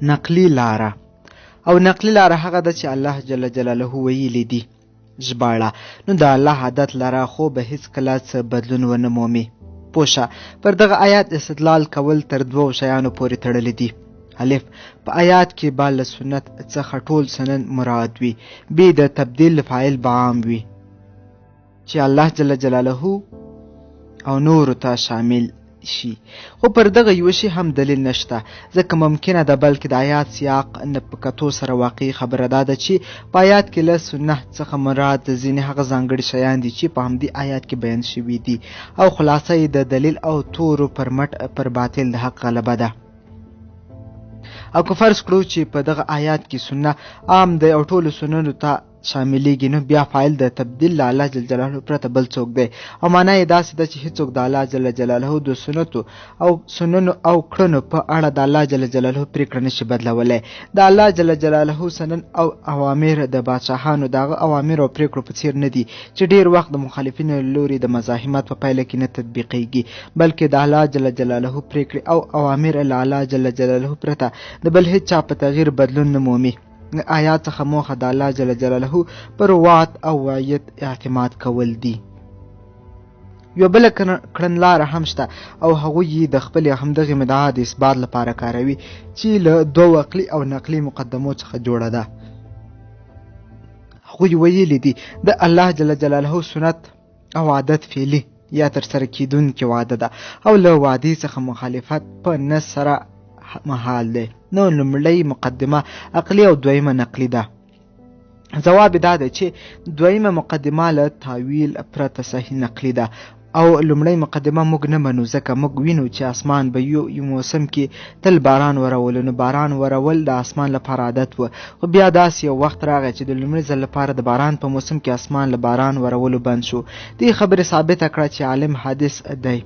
نقلي لاره، او نقلي لاره هغه ده چې الله جل جلاله ویلي دي. ژباړه: نو د الله عادت لره خو به هیڅکله څه بدلون ونه مومي. پوه شه، پر دغه آیات استدلال کول تر دوو شیانو پورې تړلي دي. الف، په آیات کې به له سنت څخه ټول سنن مراد وي. ب، د تبدیل فاعل به عام وي چې الله جل جلاله او نورو ته شامل شي. خو پر دغه یو شي هم دلیل نشته، ځکه ممکنه ده، بلکې د آیات سیاق نه په کتو سره واقعي خبره دا ده چې په آیات کې له سنت څخه مراد ځینې هغه ځانګړي شیان دي چې په همدې آیات کې بیان شوي دي، او خلاصه یې د دلیل او تورو پر مټ پر باطل د حق غلبه ده. او که فرض کړو چې په دغه آیات کې سنت عام دی او ټولو سننو ته شاملیږي، نو بیا فاعل د تبدیل له الله جل جلاله پرته بل څوک دی، او معنا یې داسې ده چې هیڅوک د الله جل جلاله د سنتو او سننو او کړنو په اړه د الله جل جلاله پرېکړه نشي بدلولی. د الله جل جلاله سنن او اوامر د بادشاهانو د هغه اوامر او پرېکړو په څېر نه دي چې ډېر وخت د مخالفینو له لوري د مزاحمت په پایله کې نه تطبیقیږي، بلکې د الله جل جلاله پرېکړې او اوامر له الله جل جلاله پرته د بل هیڅ چا په تغییر بدلون نه مومي. آیات څخه موخه د الله جل جلاله پر وعد او وعید اعتماد کول دي. یوه بله کړنلاره هم شته او هغوی یې د خپلې همدغې مدعا د اثبات لپاره کاروي چې له دوو عقلي او نقلي مقدمو څخه جوړه ده. هغوی ویلي دي د الله جل جلاله سنت او عادت فعلي یا ترسره کیدونکې وعده ده او له وعدې څخه مخالفت په نس سره محال دی. نو لومړۍ مقدمه عقلي او دویمه نقلي ده. ځواب دا دی چې دویمه مقدمه له تاویل پرته صحیح نقلي ده او لومړۍ مقدمه موږ نه منو، ځکه موږ وینو چې اسمان به یو یو موسم کې تل باران ورولو، نو باران ورول د اسمان لپاره عادت و، خو بیا داسې یو وخت راغی چې د لومړي ځل لپاره د باران په موسم کې اسمان له باران ورولو بند شو. دې خبرې ثابته کړه چې عالم حادث دی،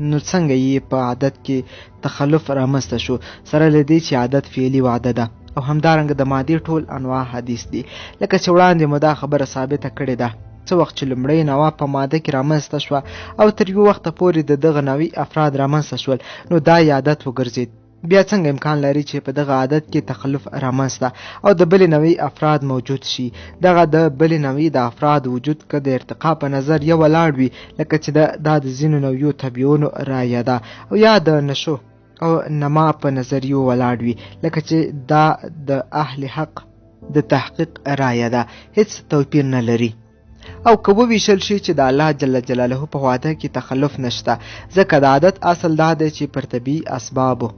نو څنګه یې په عادت کې تخلف رامنځته شو سره له دې چې عادت فعلي وعده ده؟ او همدارنګه د مادې ټول انواع حدیث دي، لکه چې وړاندې مو دا خبره ثابته کړې ده. څه وخت چې لومړۍ نوع په ماده کې رامنځته شوه او تر یو وخته پورې د دغه نوعې افراد رامنځته شول، نو دا یې عادت وګرځېد. بیا څنګه امکان لري چې په دغه عادت کې تخلف رامنځته او د بلې نوعې افراد موجود شي؟ دغه د بلې نوعې د افراد وجود که د ارتقا په نظر یو ولاړ وي، لکه چې دا د ځینو نوعیو طبیعونو رایه ده، او یا د نشو او نما په نظریو ولاړ وي، لکه چې دا د اهل حق د تحقیق رایه ده، هیڅ توپیر نه لري. او که وویشل شي چې د الله جل جلاله په وعده کې تخلف نشته، ځکه د عادت اصل دا دی چې پر طبیعي اسبابو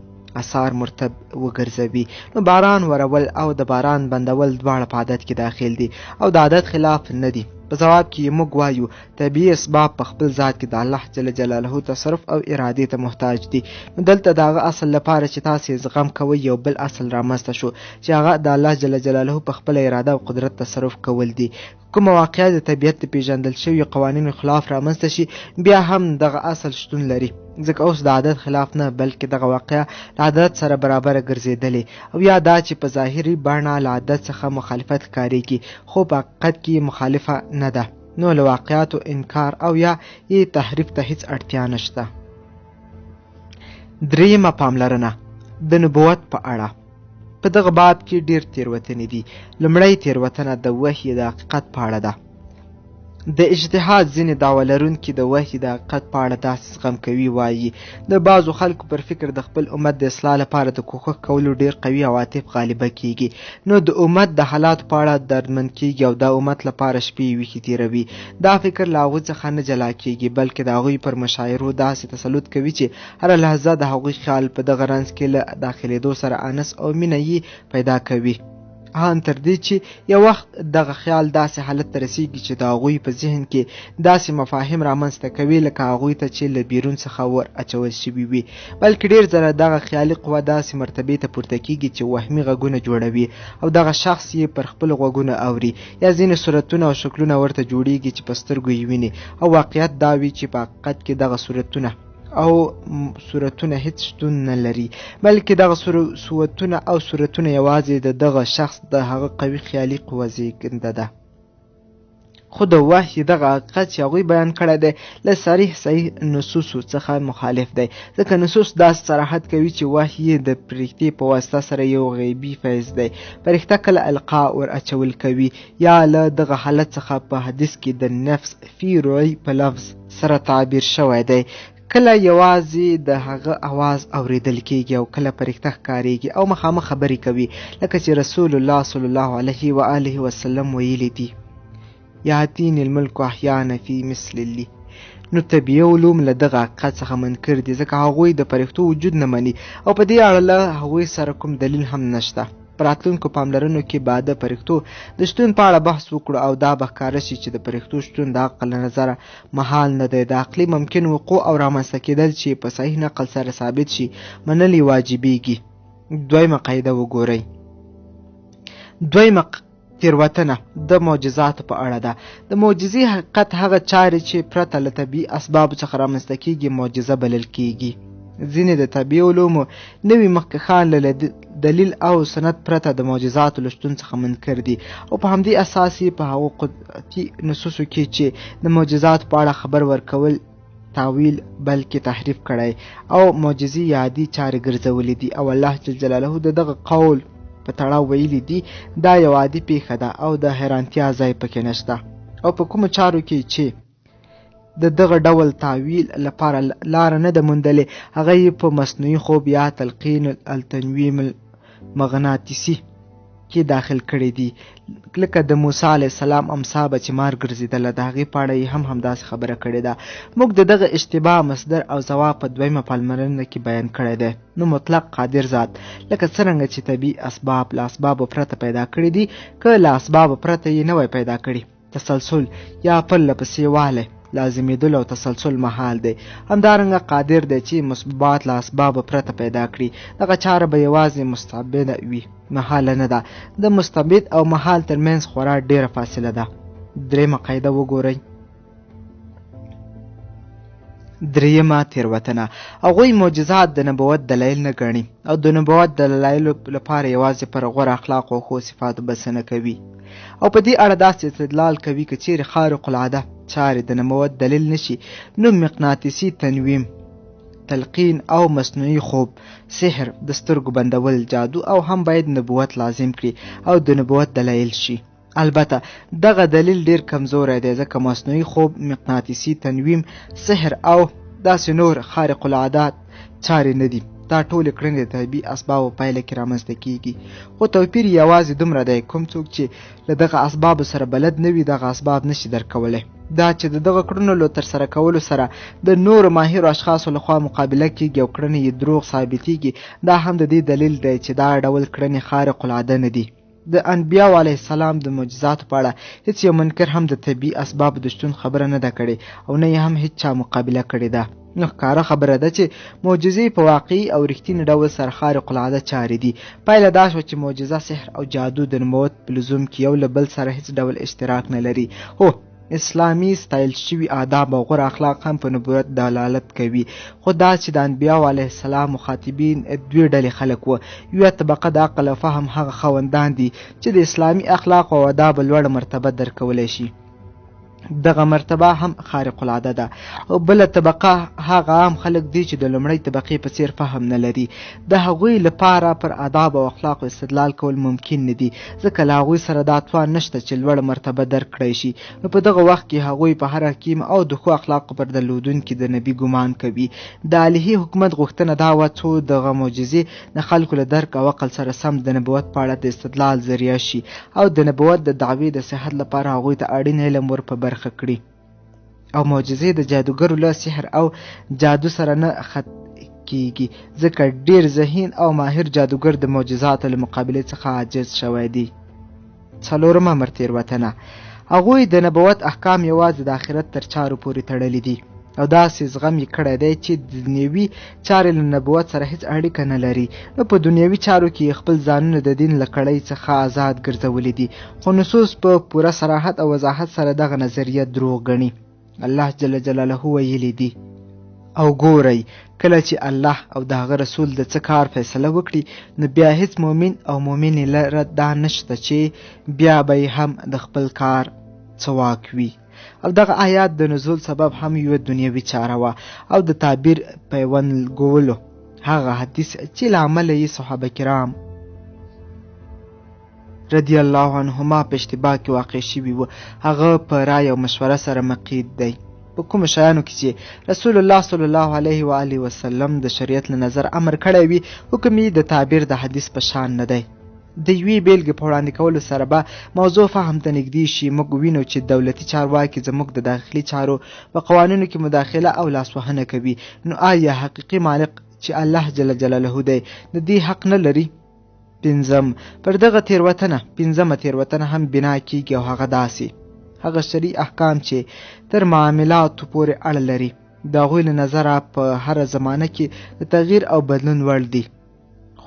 اثار مرتب وګرځوي، نو باران ورول او د باران بندول دواړه په عادت کې داخل دي او د عادت خلاف نه دي. په ځواب کې موږ وایو طبیعي اسباب په خپل ذات کې د الله جل جلاله تصرف او ارادې ته محتاج دي، نو دلته د هغه اصل لپاره چې تاسې زغم کوئ یو بل اصل رامنځته شو چې هغه د الله جل جلاله په خپله اراده او قدرت تصرف کول دي. کومه واقعه د طبیعت د پیژندل شویو قوانینو خلاف رامنځته شي، بیا هم دغه اصل شتون لري، ځکه اوس د عادت خلاف نه بلکې دغه واقعه له عادت سره برابره ګرځېدلې، او یا دا چې په ظاهري بڼه له عادت څخه مخالفت ښکارېږي خو په حقیقت کې مخالفه نه ده، نو له واقعاتو انکار او یا یې تحریف ته هیڅ اړتیا نشته. درېیمه پاملرنه د نبوت په اړه. په دغه باب کې ډېر تېروتنې دي. لومړۍ تېروتنه د وحي د حقیقت په اړه ده. د اجتهاد ځینې دعوه لرونکي د وحي د حقیقت په اړه داسې زغم کوي، وایي د بعضو خلکو پر فکر د خپل امت د اصلاح لپاره د کوښښ کولو ډېر قوي عواطف غالبه کیږي، نو د امت د حالاتو په اړه دردمن کیږي او دا امت لپاره شپې ویښې تېروي. دا فکر له هغوی څخه نه جلا کیږي، بلکې د هغوی پر مشاعرو داسې تسلط کوي چې هره لحظه د هغوی خیال په دغه رنځ کې له داخلېدو سره انس او مینه یې پیدا کوي، ان تر دې چې یو وخت دغه خیال داسې حالت ته رسیږي چې د هغوی په ذهن کې داسې مفاهیم رامنځته کوي لکه هغوی ته چې له بیرون څخه ور اچول شوي وي، بلکې ډېر ځله دغه خیالي قوه داسې مرتبې ته پورته کیږي چې وهمي غږونه جوړوي او دغه شخص یې پر خپلو غوږونو اوري، یا ځینې صورتونه او شکلونه ورته جوړیږي چې په سترګو یې ویني، او واقعیت دا وي چې په حقیقت کې دغه صورتونه او صورتونه هیڅ شتون نه لري، بلکې دغه صورتونه او صورتونه یوازې د دغه شخص د هغه قوي خیالي قوه زېږنده ده. خو د وحی دغه حقیقت چې هغوی بیان کړی دی له صریح صحیح نصوصو څخه مخالف دی، ځکه نصوص داسې صراحت کوي چې وحی د پرښتې په واسطه سره یو غیبي فیض دی. پرښته کله القا ور اچول کوي یا له دغه حالت څخه په حدیث کې د نفس فی روعی په لفظ سره تعبیر شوی دی. کله یوازې د هغه اواز اوریدل کیږي او کله پرښته ښکاریږي او مخامخ خبرې کوي، لکه چې رسول الله صلی الله علیه و آله وسلم ویلي دي: یاتیني الملک احیانا فی مثل لی. نو طبیعي علوم له دغه حقیقت څخه منکر دي، ځکه هغوی د پرښتو وجود نه مني او په دې اړه له هغوی سره کوم دلیل هم نشته. په راتلونکو پاملرنو کې به د پرښتو د شتون په اړه بحث وکړو او دا به ښکاره شي چې د پرښتو شتون د عقل له نظره محال نه دی. د عقلي ممکن وقوع او رامنځته کېدل چې په صحیح نقل سره ثابت شي منل یې واجبېږي. دویمه قاعده وګورئ. دویمه تېروتنه د معجزاتو په اړه ده. د معجزې حقیقت هغه چارې چې پرته له طبیعي اسبابو څخه رامنځته کېږي معجزه بلل کېږي. ځینې د طبیعي علومو نوي مخکښان له دلیل او سند پرته د معجزاتو له شتون څخه منکر دي او په همدې اساس یې په هغو قدرتي نصوصو کې چې د معجزاتو په اړه خبر ورکول تاویل بلکې تحریف کړی او معجزې یې عادي چارې ګرځولې دي. او الله جل جلاله د دغه قول په تړاو ویلي دي: دا یو عادي پیښه ده او د حیرانتیا ځای پکې نشته. او په کومو چارو کې چې د دغه ډول تاویل لپاره لاره نه ده موندلې هغه یې په مصنوعي خوب یا تلقین التنویم المغناطیسي کې داخل کړي دي، لکه د موسی علیه السلام امسا به چې مار ګرځېدله د هغې په اړه یې هم همداسې خبره کړې ده. موږ د دغه اشتباه مصدر او ځواب په دویمه پاملرنه کې بیان کړی دی. نو مطلق قادر ذات لکه څرنګه چې طبیعي اسباب له اسبابو پرته پیدا کړي دي، که له اسبابو پرته یې نه وای پیدا کړي، تسلسل یا پرله پسې والی لازمېدلو او تسلسل محال دی. همدارنګه قادر دی چې مسببات له اسبابو پرته پیدا کړي. دغه چاره به یوازې مستبده وي، محاله نه ده. د مستبد او محال ترمنځ خورا ډېره فاصله ده. درېیمه قاعده وګورئ. درېیمه تېروتنه، هغوی معجزات د نبوت دلایل نه ګڼي او د نبوت د دلایلو لپاره یوازې پر غوره اخلاقو او ښو صفاتو بسنه کوي او په دې اړه داسې استدلال کوي که چیرې خارق العاده چارې د نبوت دلیل نشي نو مقناطیسي تنویم، تلقین او مصنوعي خوب، سحر، د سترګو بندول، جادو او هم باید نبوت لازم کړي او د نبوت دلایل شي. البته دغه دلیل ډیر کمزوری دی، ځکه مصنوعي خوب، مقناطیسي تنویم، سحر او داسې نور خارق العادات چارې نه دي. دا ټولې کړنې د طبیعي اسبابو پایله کې رامنځته کیږي، خو توپیر یې یوازې دومره دی کوم څوک چې له دغه اسبابو سره بلد نه وي دغه اسباب نشي درک کولی. دا چې د دغه کړنو له ترسره کولو سره د نورو ماهرو اشخاصو لخوا مقابله کیږي او کړنې یې دروغ ثابتیږي، دا هم د دې دلیل دی چې دا ډول کړنې خارق العاده نه دي. د انبیاو علیه السلام د معجزاتو په اړه هیڅ یو منکر هم د طبیعي اسبابو د شتون خبره نه ده کړې او نه یې هم هیڅ چا مقابله کړې ده. نو ښکاره خبره ده چې معجزې په واقعي او رښتیني ډول سره خارق العاده چارې دي. پایله دا شوه چې معجزه، سحر او جادو د نبوت په لزوم کې یو له بل سره هیڅ ډول اشتراک نه لري. هو، اسلامي ستایل شوي آداب او غوره اخلاق هم په نبوت دلالت کوي، خو دا چې د انبیاو علیه السلام مخاطبین دوې ډلې خلک وو، یوه طبقه د عقل او فهم هغه خاوندان دي چې د اسلامي اخلاقو او آدابو لوړه مرتبه درکولی شي، دغه مرتبه هم خارق العاده ده، او بله طبقه هغه عام خلک دي چې د لومړۍ طبقې په څیر فهم نه لري. د هغوی لپاره پر آداب او اخلاقو استدلال کول ممکن نه دي، ځکه له هغوی سره دا توان نشته چې لوړه مرتبه درک کړای شي. نو په دغه وخت کې هغوی په هر حکیم او د ښو اخلاقو پر درلودونکي د نبي ګمان کوي. د الهي حکومت غوښتنه دا وه څو دغه معجزې د خلکو له درک او عقل سره سم د نبوت په اړه د استدلال ذریعه شي او د نبوت د دعوې د صحت لپاره هغوی ته اړین علم ور په برخه کړي. او معجزې د جادوګرو له سحر او جادو سره نه خط کیږي، ځکه ډیر ذهین او ماهر جادوګر د معجزاتو له مقابلې څخه عاجز شوی دي. څلورم امر تېروتنه، هغوی د نبوت احکام یوازې د آخرت تر چارو پورې تړلي دي او داسې زغم یې کړی دی چې دنیوي چارې له نبوت سره هیڅ اړیکه نه لري. نو په دنیوي چارو کې یې خپل ځانونه د دین له کړۍ څخه آزاد ګرځولي دي، خو نصوص په پوره صراحت او وضاحت سره دغه نظریه دروغ ګڼي. الله جل جلاله ویلي دي: او ګورئ کله چې الله او د هغه رسول د څه کار فیصله وکړي نو بیا هیڅ مؤمن او مؤمنې لره دا نشته چې بیا به یې هم د خپل کار څه واک وي؟ او دغه آیات د نزول سبب هم یوه دنیوي چاره وه او د تعبیر پیوند ګولو هغه حدیث چې له امله یې صحابه کرام رضی الله عنهما په اشتباه کې واقع شوي وو، هغه په رای او مشوره سره مقید دی. په کومو شیانو کې چې رسول الله صلی الله علیه و آله وسلم د شریعت له نظر امر کړی وي، حکم یې د تعبیر د حدیث په شان نه دی. د یوې بیلګې په وړاندې کولو سره به موضوع فهم ته نږدې شي. موږ وینو چې دولتي چارواکي زموږ د داخلي چارو په قوانینو کې مداخله او لاسوهنه کوي، نو آیا حقیقي مالک چې الله جل جلاله دی د دې حق نه لري؟ پنځم، پر دغه تېروتنه پنځمه تېروتنه هم بنا کیږي او هغه داسې هغه شرعي احکام چې تر معاملاتو پورې اړه لري د هغوی له نظره په هره زمانه کې د تغییر او بدلون وړ دي.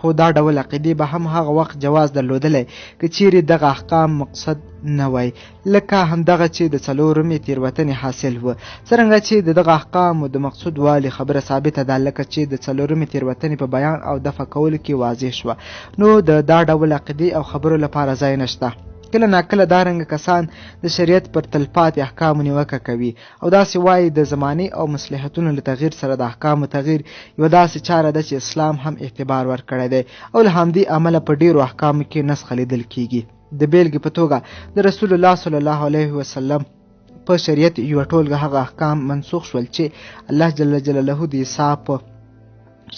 خو دا ډول عقیدې به هم هغه وخت جواز درلودلی که چیرې دغه احکام مقصد نه وای، لکه همدغه چې د څلورمې تېروتنې حاصل و. څرنګه چې د دغه احکامو د مقصود والي خبره ثابته ده، لکه چې د څلورمې تېروتنې په بیان او دفع کولو کې واضح شوه، نو د دا ډول عقیدې او خبرو لپاره ځای نشته. کله ناکله دا رنګه کسان د شریعت پر تلپاتې احکامو نیوکه کوي او داسې وايي، د زمانې او مصلحتونو له تغییر سره د احکامو تغییر یوه داسې چاره ده چې اسلام هم اعتبار ورکړی دی او له همدې امله په ډېرو احکامو کې نسخه لیدل کیږي. د بیلګې په توګه د رسول الله صلی الله علیه وسلم په شریعت یوه ټولګه هغه احکام منسوخ شول چې الله جل جلاله د عیسی په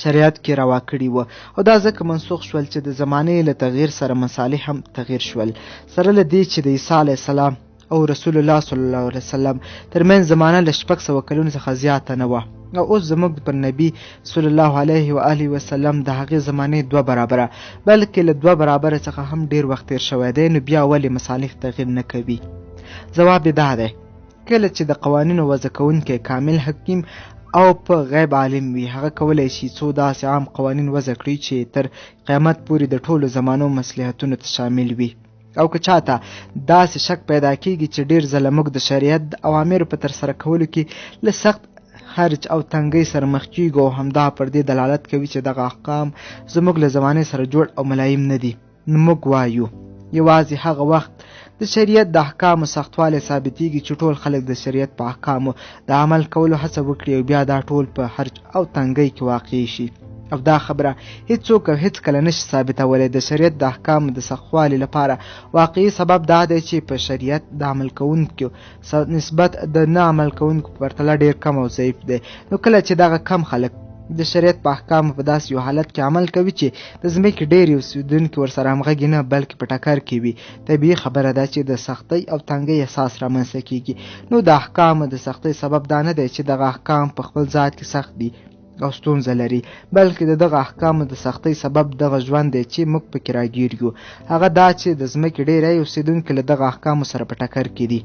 شریعت کې روا کړي وو، او دا ځکه منسوخ شول چې د زمانې له تغییر سره مصالح هم تغییر شول. سره له دې چې د عیسی علیه السلام او رسول الله صلی الله علیه وسلم ترمنځ زمانه له 600 کلونو څخه زیاته نه وه، او اوس زموږ پر نبی صلی الله علیه و آله وسلم د هغې زمانې دوه برابره، بلکې له دوه برابره څخه هم ډیر وخت تیر شوی دی، نو بیا ولې مصالح تغییر نه کوي؟ ځواب یې دا دی، کله چې د قوانینو وضع کوونکی کامل حکیم او په غیب عالم وي، هغه کولی شي څو داسې عام قوانین وضع کړي چې تر قیامت پورې د ټولو زمانو مصلحتونو ته شامل وي. او که چاته داسې شک پیدا کیږي چې ډیر ځله موږ د شریعت د اوامرو په ترسره کولو کې له سخت حرج او تنګۍ سره مخ کیږو او همدا پر دې دلالت کوي چې دغه احکام زموږ له زمانې سره جوړ او ملایم نه دي، نو موږ وایو یوازې هغه وخت د شریعت د احکامو سختوالی ثابتیږي چې ټول خلک د شریعت په احکامو د عمل کولو هڅه وکړي او بیا دا ټول په حرج او تنګۍ کې واقع شي. او دا خبره هیڅوک او هیڅکله نشي ثابتولی. د شریعت د احکامو د سختوالي لپاره واقعي سبب دا دی چې په شریعت د عمل کوونکو نسبت د نه عمل کوونکو په پرتله ډیر کم او ضعیف دی. نو کله چې دغه کم خلک د شریعت په احکامو په داسې یو حالت کې عمل کوي چې د ځمکې ډېری اوسېدونکي ورسره همغږي نه بلکې په ټکر کې وي، طبیعي خبره ده چې د سختۍ او تنګۍ احساس رامنځته کیږي. نو د احکامو د سختۍ سبب دا نه دی چې دغه احکام په خپل ذات کې سخت دي او ستونزه لري، بلکې د دغه احکامو د سختۍ سبب دغه ژوند دی چې موږ پکې راګیر یو، هغه دا چې د ځمکې ډېری اوسېدونکي له دغه احکامو سره په ټکر کې دي.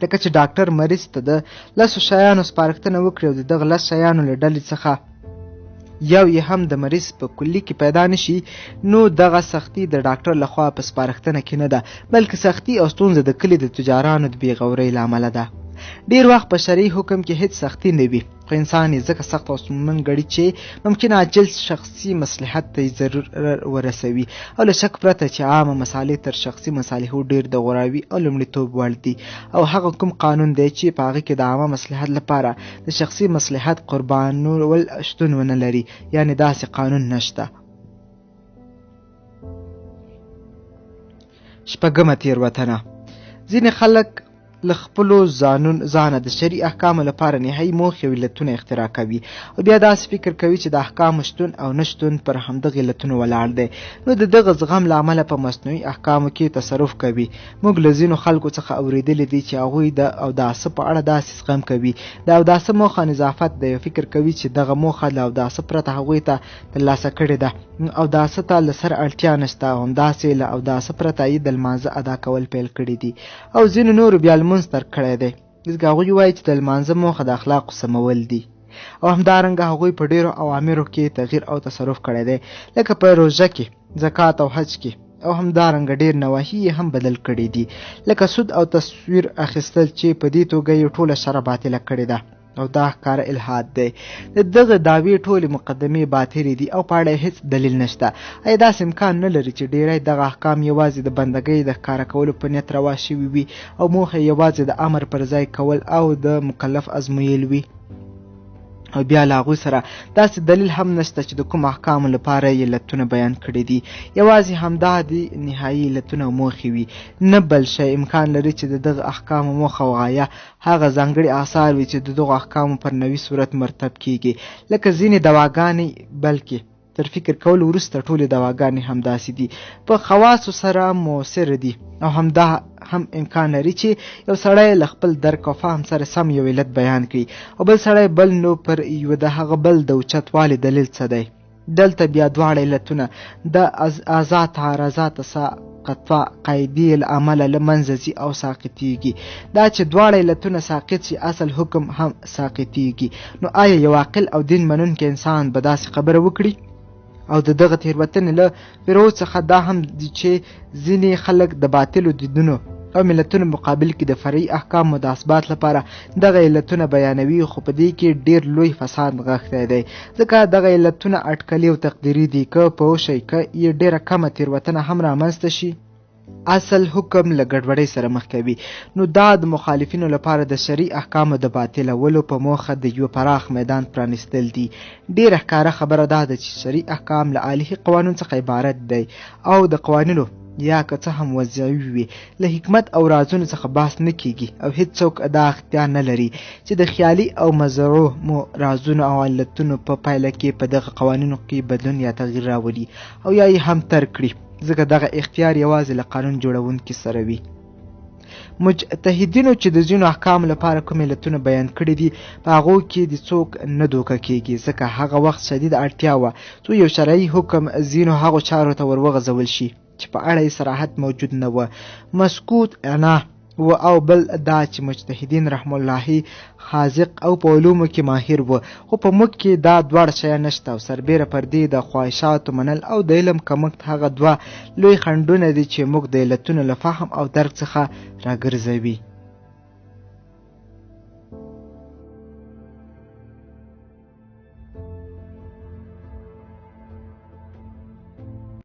لکه چې ډاکټر مریض ته د لسو شیانو سپارښتنه وکړي او د دغه لس شیانو له ډلې څخه یو یې هم د مریض په کلي کې پیدا نشي، نو دغه سختي د ډاکټر لخوا په سپارښتنه کې نه ده، بلکې سختي او ستونزه د کلي د تجارانو د بېغورۍ له امله ده. ډېر وخت په شرعي حکم کې هیڅ سختي نه وي، خو انسان یې ځکه سخت او ستونزمن ګڼي چې ممکن عاجل شخصي مصلحت ته یې ضرر ورسوي، او له شک پرته چې عامه مصالح تر شخصي مصالحو ډېر د غوراوي او لومړیتوب وړ دي، او هغه کوم قانون دی چې په هغه کې د عامه مصلحت لپاره د شخصي مصلحت قربانول شتون ونه لري، یعنې داسې قانون نشته. شپږمه تېروتنه، ځینې خلک له خپلو ځانه د شرعي احکامو لپاره نهایي موخې او علتونه اختراع کوي او بیا داسې فکر کوي چې د احکامو شتون او نشتون پر همدغه علتونو ولاړ دی، نو د دغه زغم له امله په مصنوعي احکامو کې تصرف کوي. موږ له ځینو خلکو څخه اورېدلي دي چې هغوی د اوداسه په اړه داسې زغم کوي، د اوداسه موخه نظافت دی او فکر کوي چې دغه موخه له اوداسه پرته هغوی ته ترلاسه کړې ده، نو اوداسه ته له سره اړتیا نشته او همداسې له اوداسه پرته یې د لمانځه ادا کول پیل کړي دي. او ځینو نورو بیا لمونځ ترک کړی دی، ځکه هغوی وایي چې د لمانځه موخه د اخلاقو سمول دي. او همدارنګه هغوی په ډېرو اوامرو کې تغییر او تصرف کړی دی، لکه په روژه کې، زکات او حج کې، او همدارنګه ډېر نواهي یې هم بدل کړي دي، لکه سود او تصویر اخیستل چې په دې توګه یې ټوله شرع باطله کړې ده. او دا ښکاره الحاد دی. د دغه دعوې ټولې مقدمې باطلې دي او په اړه یې هیڅ دلیل نشته. ایا داسې امکان نه لري چې ډیری دغه احکام یوازې د بندګۍ د ښکاره کولو په نیت روا شوي وي او موخه یې یوازې د امر پر ځای کول او د مکلف ازمویل وي؟ او بیا له هغوی سره داسې دلیل هم نشته چې د کوم احکامو لپاره یې علتونه بیان کړي دي. یوازې همدا دي نهایي علتونه او موخې وي، نه بل شی. امکان لري چې د دغه احکامو موخه او غایه هغه ځانګړي آثار وي چې د دغو احکامو پر نوي صورت مرتب کیږي، لکه ځینې دواګانې، بلکې تر فکر کولو وروسته ټولې دواګانې همداسې دي، په خواصو سره موثر دي. او همدا هم امکان لري چې یو سړی له خپل درک او فهم سره سم یو علت بیان کړي او بل سړی بل، نو پر یوه د هغه بل د اوچتوالي دلیل څه دی؟ دلته بیا دواړه علتونه د ازا تعارضا تساقطا قاعدې له امله له منځه ځي او ساقطیږي. دا چې دواړه علتونه ساقط شي، اصل حکم هم ساقطیږي. نو آیا یو عاقل او دین منونکی انسان به داسې خبره وکړي؟ او د دغه تېروتنې له پیرو څخه دا هم دي چې ځینې خلک د باطلو دینونو او ملتونو مقابل کې د فرعي احکامو د اثبات لپاره دغه علتونه بیانوي، خو په دې کې ډیر لوی فساد نغښتی دی، ځکه دغه علتونه اټکلي او تقدیري دي. که پوه شئ، که یې ډیره کمه تېروتنه هم رامنځته شي، اصل حکم له ګډوډۍ سره مخ کوي. نو دا د مخالفینو لپاره د شرعي احکامو د باطلولو په موخه د یوه پراخ میدان پرانیستل دي. ډیره ښکاره خبره دا ده چې شرعي احکام له الهي قوانین څخه عبارت دی او د قوانینو یا که څه هم وضعي وي، له حکمت او رازونو څخه بحث نه کیږي او هیڅوک دا اختیار نه لري چې د خیالي او مزعومو رازونو او علتونو په پایله کې په دغه قوانینو کې بدلون یا تغییر راولي او یا یې هم ترک کړي، ځکه دغه اختیار یوازې له قانون جوړونکي سره وي. مجتهدینو چې د ځینو احکامو لپاره کوم علتونه بیان کړي دي، په هغو کې د څوک نه دوکه کیږي، ځکه هغه وخت شدیده اړتیا وه څو یو شرعي حکم ځینو هغو چارو ته وروغځول شي چې په اړه یې صراحت موجود نه و، مسکوت انا و. او بل دا چې مجتهدین رحم الله حاذق او په علومو کې ماهر و، خو په موږ کې دا دواړه شیان نشته. او سربېره پر دې د خواهشاتو منل او د علم کمښت هغه دوه لوی خنډونه دي چې موږ د علتونو له فهم او درک څخه راګرځوي.